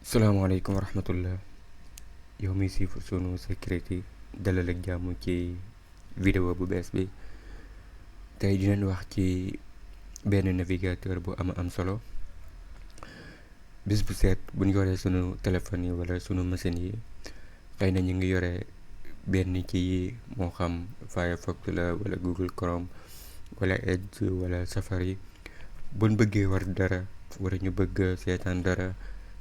salaamaaleykum wa rahmatullah. yow mi siifur sunu Security dalal ak jàmm ci vidéo bu bees bi. tey dinañ wax ci benn navigateur bu am solo. bis bu seet buñ yoree sunu téléphone yi wala sunu machine yi, xëy na ñu ngi yore benn ci yi, moo xam Firefox la wala Google Chrome wala Edge wala Safari. buñ bëggee war dara wala ñu bëgg seetaan dara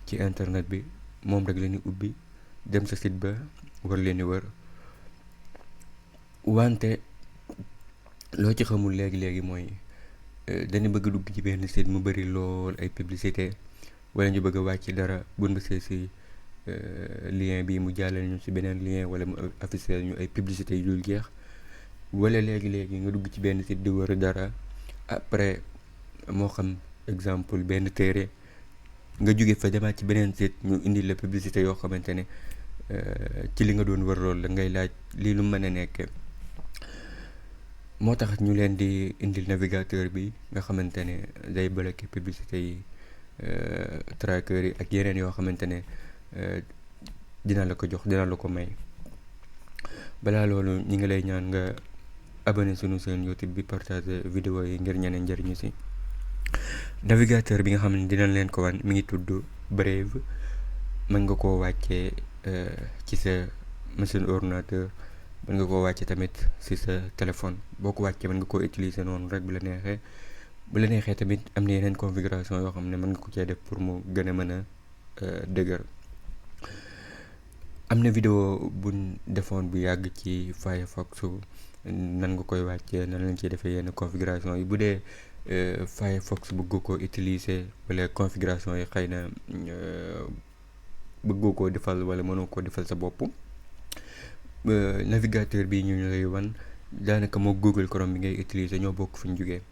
ci internet bi, moom rek la ñu ubbi dem sa site ba war leen wër. wante loo ci xamul léegi mooy dañu bëgg dugg ci benn site mu bari lool ay publicité, wala ñu bëgg a wàcc dara bu bësee si lien bi mu jàllale ñu ci beneen lien, wala mu affiché ñu ay publicité yu dul jeex. wala léegi nga dugg ci benn site di wër dara, après moo xam exemple benn téere, nga jóge fa demaat ci beneen site ñu indi la publicité yoo xamante ne ci li nga doon wër lool la ngay laaj lii lu mën a nekke. moo tax ñu leen di indil navigateur bi nga xamante ne day bloqué publicité yi, tracker yi ak yeneen yoo xamante ne dina la ko jox, dina la ko may. balaa loolu ñi ngi lay ñaan nga abonné sunu seen YouTube bi, partager vidéo yi ngir ñeneen njëriñu si. navigateur bi nga xam ne dinañ leen ko wan mi ngi tudd Brave. mën nga koo wàccee ci sa machine ordinateur, mën nga koo wàcce tamit ci sa téléphone. boo ko wàccee mën nga koo utiliser noonu rek bu la neexee tamit am na yeneen configuration yoo xam ne mën nga ko cee def pour mu gën a mën a dëgër. am na vidéo buñ defoon bu yàgg ci Firefox nan nga koy wàccee, nan lañ ciy defee yenn configuration yi. bu dee Firefox bëgg ko utiliser wala configuration yi xëy na bëggoo koo defal wala mënoo koo defal sa bopp, navigateur bi ñu lay wan daanaka moo Google Chrome bi ngay utiliser ñoo bokk fu ñu jógee.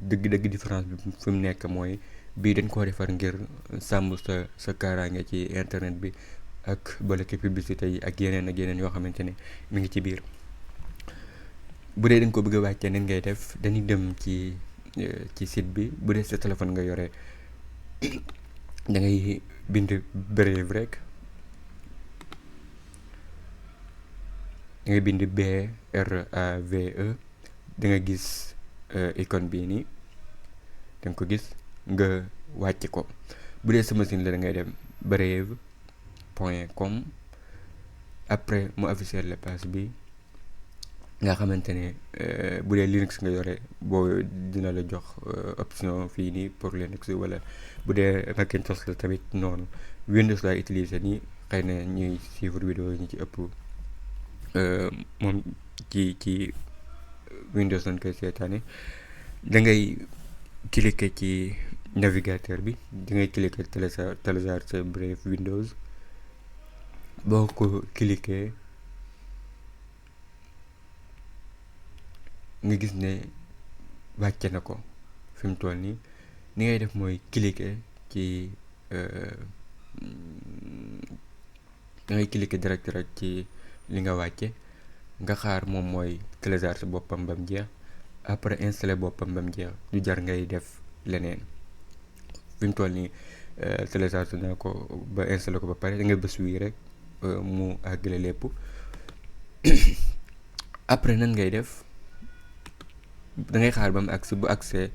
dëgg différence bi fi mu nekk mooy bii dañ koo defar ngir sàmm sa kaaraange ci internet bi ak bloqué publicité yi ak yeneen yoo xamante ne mi ngi ci biir. bu dee dañ ko bëgg a wàccee nan ngay def, dañuy dem ci site bi. bu dee sa téléphone nga yore da ngay bind Brave rek, da ngay bind BRAVE, da nga gis icône bii nii, da nga ko gis nga wàcc ko. bu dee sa machine la da ngay dem brave.com, après mu afficher la page bi nga xamante ne bu dee Linux nga yore boo dina la jox option fii nii pour Linux, wala bu dee Macintosh la tamit noonu. Windows laa utiliser nii, xëy na ñuy suivre vidéo yi ñu ci ëpp moom ci Windows lañ koy seetaane. da ngay cliquer ci navigateur bi, da ngay cliquer télécharger Brave Windows. boo ko cliquer nga gis ne wàcce na ko. fi mu toll nii ni ngay def mooy cliquer ci da ngay cliquer direct rek ci li nga wàcce, nga xaar moom mooy télécharger boppam ba mu jeex, après installer boppam ba mu jeex, du jar ngay def leneen. fi mu toll nii télécharger naa ko ba installer ko ba pare, da ngay bës wii rek mu àggale lépp. après nan ngay def, da ngay xaar ba mu agsi. bu agsee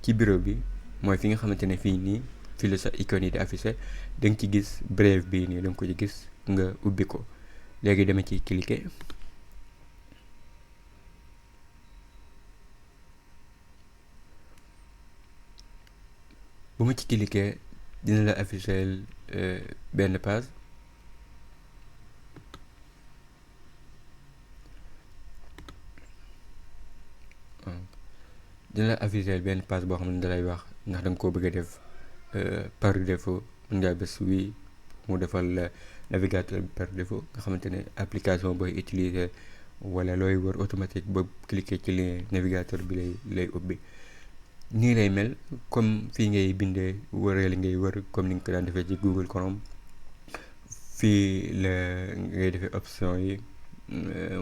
ci bureau bi mooy fi nga xamante ne fii nii fii la sa icône yi di affiché, da nga ci gis Brave bii nii, da nga ko ci gis nga ubbi ko. léegi dama ciy cliquer. bu ma ci cliquer dina la affiché benn page. dina la affiché benn page boo xam ne dalay wax ndax da nga koo bëgg a def par défaut. mën ngaa bës wii mu defal la navigateur bi par défaut, nga xamante ne application booy utiliser wala looy wër automatique ba cliquer ci lien navigateur bi lay ubbi. nii lay mel, comme fii ngay bindee wëree li ngay wër comme ni nga ko daan defee ci Google Chrome. fii la ngay defee option yi,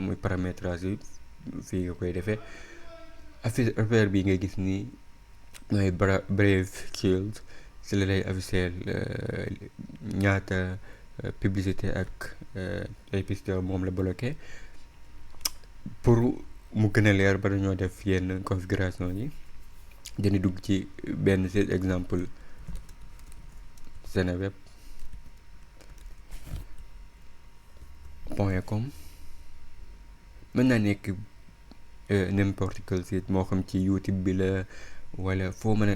muy paramétrage yi, fii nga koy defee. affaire bi ngay gis nii mooy Brave Shield. si la lay afficher ñaata publicité ak ay piste moom la bloqué. Pour mu gën a leer ba dañoo def yenn configuration yi dañuy dugg ci benn site exemple seneweb.com. mën naa nekk n'importe quel site moo xam ci YouTube bi la wala foo mën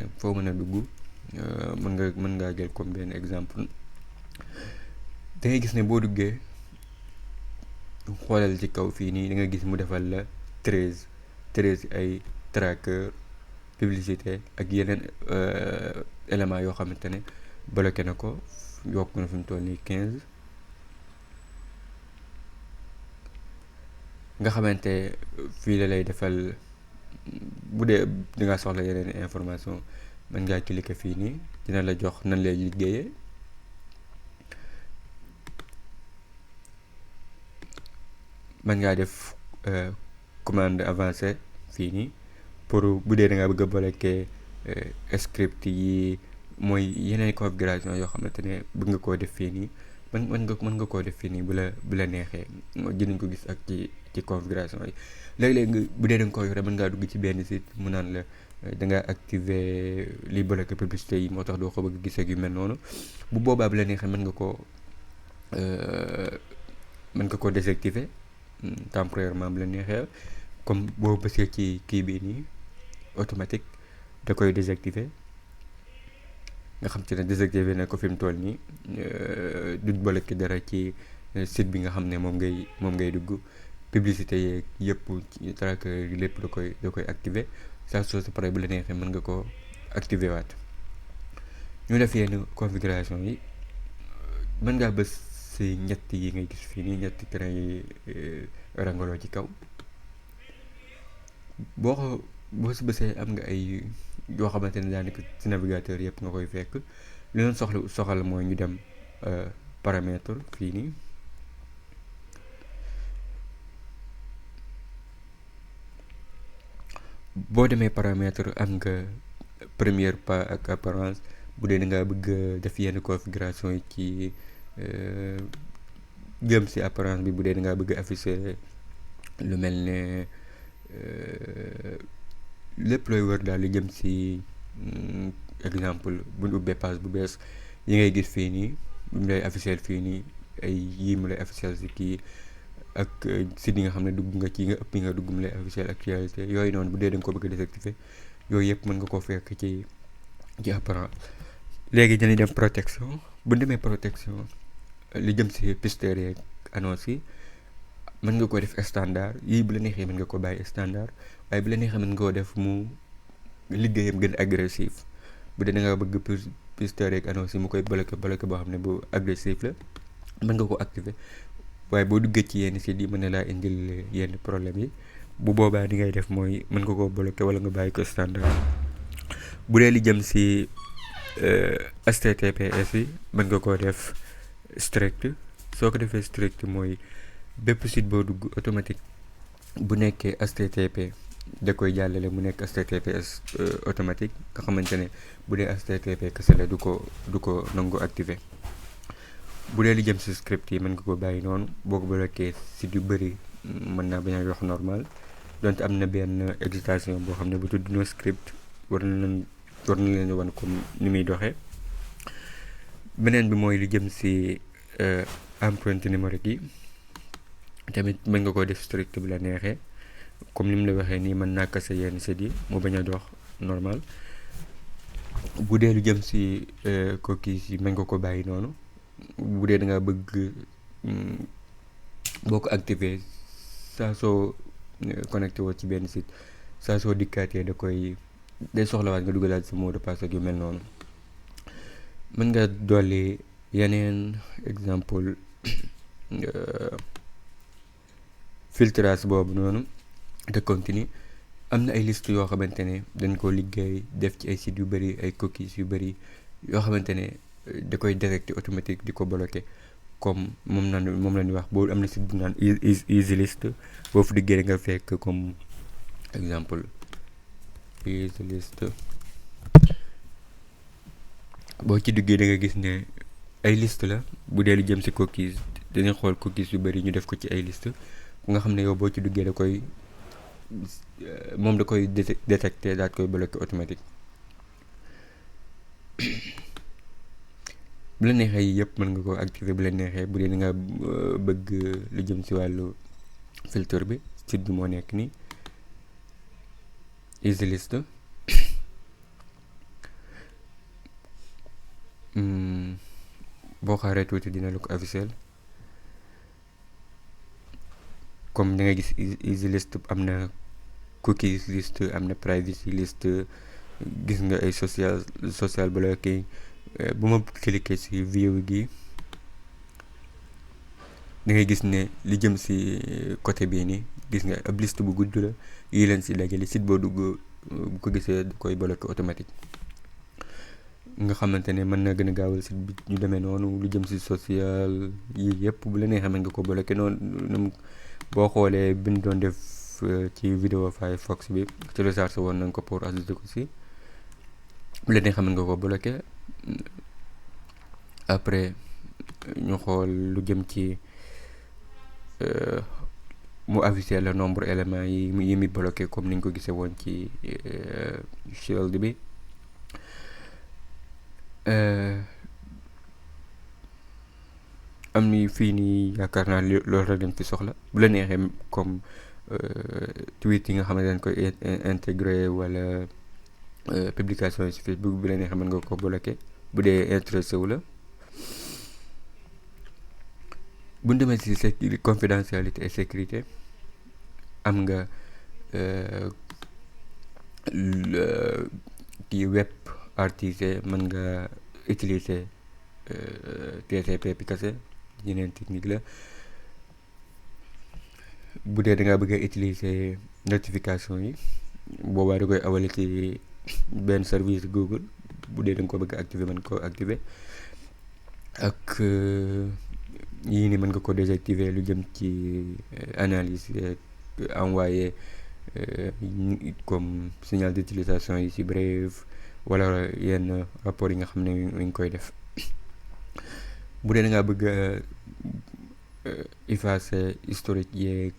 a dugg. mën ngaa jël comme benn exemple. da ngay gis ne boo duggee xoolal ci kaw fii nii da nga gis mu defal la 13 ay tracker publicité ak yeneen éléments yoo xamante ne bloqué na ko, yokk na fi mu toll nii 15. nga xamante fii la lay defal bu dee dinga soxla yeneen information mën ngaa cliquer fii nii dina la jox nan lay liggéeyee. mën ngaa def commande avancée fii nii pour bu dee da nga bëgg a bloquer script yi, mooy yeneen configuration yoo xamante ne bëgg nga koo def fii nii mën nga koo def fii nii bu la neexee. dinañ ko gis ak ci configuration yi. léeg-léeg bu dee da nga ko yore mën ngaa dugg ci benn site mu naan la da nga activer li bloquer publicité yi moo tax doo ko bëgg gis ak yu mel noonu. bu boobaa bu la neexee mën nga koo désactiver temporairement bu la neexee, comme boo bësee ci kii bii nii automatique da koy désactiver. nga xam ci ne désactiver na ko fi mu toll nii du bloquer dara ci site bi nga xam ne moom ngay dugg. publicité yeeg yëpp ci tracker yi lépp da koy activer. saa soo si pare bu la neexee mën nga ko activer waat. ñu def yenn configuration yi mën ngaa bës si ñett yi ngay gis fii nii, ñetti train yi rangaloo ci kaw. boo si bësee am nga ay yoo xamante ne daanaka ci navigateur yëpp nga koy fekk. li leen soxal mooy ñu dem paramètre fii nii. boo demee paramètre am nga première pas ak apparence. bu dee da ngaa bëgg def yenn configuration yi ci jëm si apparence bi, bu dee da ngaa bëgg afficher lu mel ne lépp looy wër daal li jëm si exemple bu ñu ubbee page bu bees yi ngay gis fii nii mu lay afficher fii nii ay yii mu lay afficher si kii ak site yi nga xam ne dugg nga ci nga ëpp nga dugg mu lay officiel actualité yooyu noonu. bu dee da nga ko bëgg a désactiver yooyu yëpp mën nga koo fekk ci apparence. léegi dañuy dem protection. bu demee protection li jëm si pisteurs yeeg annonce yi mën nga ko def standard. yii bu la neexee mën nga ko bàyyi standard, waaye bu la neexee mën nga koo def mu liggéeyam gën agressif. bu dee da nga bëgg pisteurs yeeg annonce yi mu koy bloquer boo xam ne bu agressif la mën nga ko activer. waaye boo duggee ci yenn sites yi mën na laa indil yenn problème yi. bu boobaa di ngay def mooy mën nga koo bloquer wala nga bàyyi ko standard. bu dee li jëm si HTTPS yi mën nga koo def strict. soo ko defee strict mooy bépp site boo dugg automatique bu nekkee HTTP da koy jàllale mu nekk HTTPS automatique, nga xamante ne bu dee HTTP kese la du ko nangu activer. bu dee li jëm si script yi mën nga ko bàyyi noonu. boo ko bloqué site yu bëri mën naa bañ a wax normal, donte am na benn excitation boo xam ne bu tudd no script war na leen wan comme ni muy doxee. beneen bi mooy li jëm si empreinte numérique yi tamit mën nga ko def strict bu la neexee, comme ni mu la waxee nii mën naa kase yenn site yi mu bañ a dox normal. bu dee lu jëm si cookies yi mën nga ko bàyyi noonu. bu dee da nga bëgg boo ko activer saa soo connecté woo ci benn site, saa soo dikkaatee day soxlawaat nga dugalaat sa mot de passe ak yu mel noonu. mën nga dolli yeneen exemple filtrage boobu noonu de contenu. am na ay liste yoo xamante ne dañ ko liggéey def ci ay sites yu bëri, ay cookies yu bëri yoo xamante ne da koy détecter automatique di ko bloquer. comme moom la ñuy wax boo am na site bu naan easy list, boo fu diggee nga fekk comme exemple easy list. boo ci duggee da nga gis ne ay liste la. bu dee lu jëm ci cookies dañuy xool cookies yu bari ñu def ko ci ay liste ku nga xam ne yow boo ci duggee da koy moom da koy détecté daal koy bloqué automatique. bu la neexee yi yëpp mën nga ko activer bu la neexee bu dee da nga bëgg lu jëm ci wàllu filtre bi site bi moo nekk ni easy list. boo xaaree tuuti dina la ko officiel comme da nga gis easy list am na cookies list am na privacy list gis nga ay social blocking. bu ma cliquer ci view gi da ngay gis ne li jëm ci côté bii nii gis nga ab liste bu gudd la yi leen ci dajale site boo dugg bu ko gisee du koy bloquer automatique nga xamante ne mën na gën a gaawal site bi ñu demee noonu lu jëm ci social yi yëpp bu la neexee mën nga ko bloquer noonu. boo xoolee bi ñu doon def ci vidéo Firefox bi téléchargé woon nañ ko pour ajouter ko ci bu la neexee mën nga ko bloquer. après ñu xool lu jëm ci mu affiché le nombre éléments yi mi bloqué comme niñ ko gisee woon ci shield bi. am ni fii nii yaakaar naa loolu rek dañ fi soxla bu la neexee comme tweet yi nga xam ne dañ koy intégré wala publication yi ci Facebook bu la neexee mën nga ko bloqué bu dee intéressé wu la. bu ñu demee ci confidentialité et sécurité am nga kii web RTC mën nga utiliser TCP kese yeneen technique la. bu dee da ngaa bëgg a utiliser notification yi boobaa da koy awale ci benn service Google bu dee da nga ko bëgg a activer mën ko activer ak yii ni mën nga ko désactiver lu jëm ci analyse envoyé comme signal d'utilisation yi ci Brave wala yenn rapport yi nga xam ne mi ngi koy def. bu dee da ngaa bëgg a effacer historique yeeg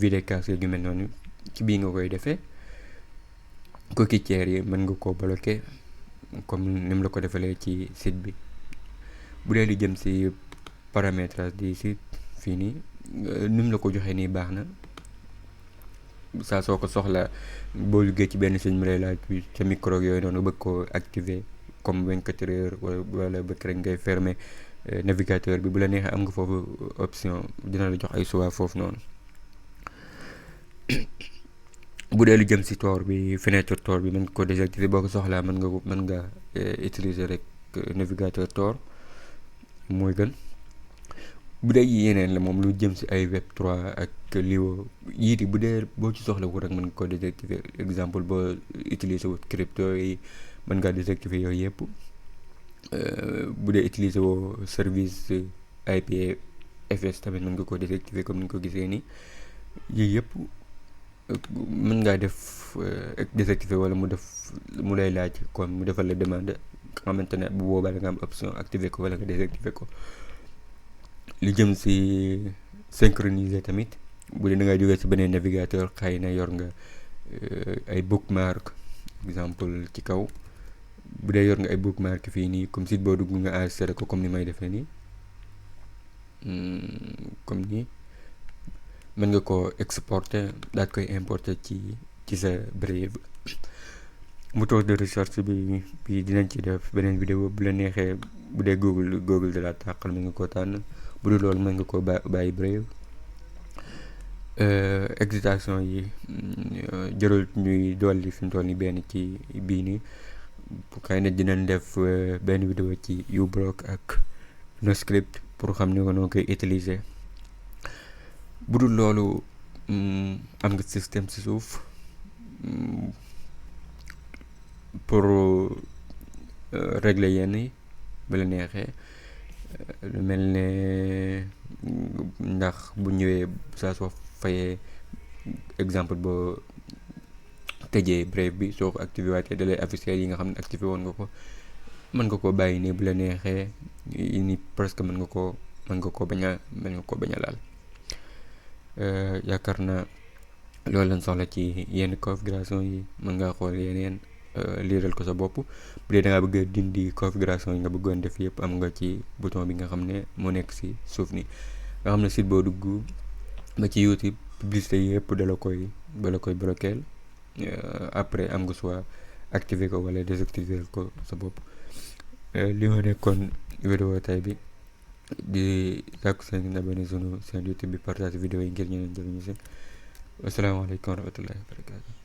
vidéocast yu mel noonu ci bii nga koy defee. cookie tiers yi mën nga koo bloquer comme ni mu la ko defalee ci site bi. bu dee li jëm ci paramétrage di site fii nii ni mu la ko joxee nii baax na saa soo ko soxla boo liggéey ci benn site mu lay laaj ca micro yooyu noonu bëgg koo activer comme 24 heures wala bëgg rek ngay fermer navigateur bi bu la neexee am nga foofu option dina la jox ay choix foofu noonu. bu dee lu jëm ci Tor bi fenêtre Tor bi mën nga ko désactiver boo ko soxlaa mën nga utiliser rek navigateur Tor mooy gën. bu dee yeneen la moom lu jëm ci ay Web3 ak liwo yiiti bu dee boo ci soxla wu rek mën nga ko désactiver exemple boo utiliser wut crypto yi mën ngaa désactiver yooyu yëpp. bu dee utiliser woo service IPFS tamit mën nga ko désactiver comme ni nga ko gisee nii yii yëpp mën ngaa def désactiver wala mu lay laaj comme mu defal la demande nga xamante ne bu boobaa da nga am option activer ko wala nga désactiver ko. li jëm ci synchroniser tamit bu dee da ngay jógee ci beneen navigateur xëy na yor nga ay bookmark exemple ci kaw bu dee yor nga ay bookmark fii nii comme site boo dugg nga enregistré ko comme ni may defee nii comme nii mën nga ko exporter daal koy importer ci sa Brave. moteur de recherche bi dinañ ci def beneen vidéo bu la neexee bu dee Google de la tàqal mën nga koo tànn bu dul loolu mën nga koo bàyyi Brave. excitation yi jërul ñuy dolli fi mu toll ni benn ci bii nii xëy na dinañ def benn vidéo ci uBlock ak NoScript pour xam ne ko noo koy utiliser. bu dul loolu am nga système ci suuf pour régler yenn yi bu la neexee lu mel ne ndax bu ñëwee saa soo fayee exemple boo tëjee Brave bi soo ko activé waatee da lay afficher yi nga xam ne activé woon nga ko mën nga koo bàyyi nii bu la neexee ni presque mën nga koo bañ a laal. Yaakaar naa loolu lañ soxla ci yenn configuration yi. mën ngaa xool yeneen liiral ko sa bopp. bu dee da ngaa bëgg a dindi configuration yi nga bëggoon def yëpp am nga ci bouton bi nga xam ne moo nekk si suuf nii nga xam ne site boo dugg ba ci YouTube publicité yëpp dala koy bloquer. Après am nga soit activer ko wala désactiver ko sa bopp. li ma nekkoon vidéo tay bi di sàkku seen abonné sunu seen YouTube bi partage vidéo yi ngir ñeneen jëriñu si. Asalaamaaleykum wa rahmatullahi wa barakatu.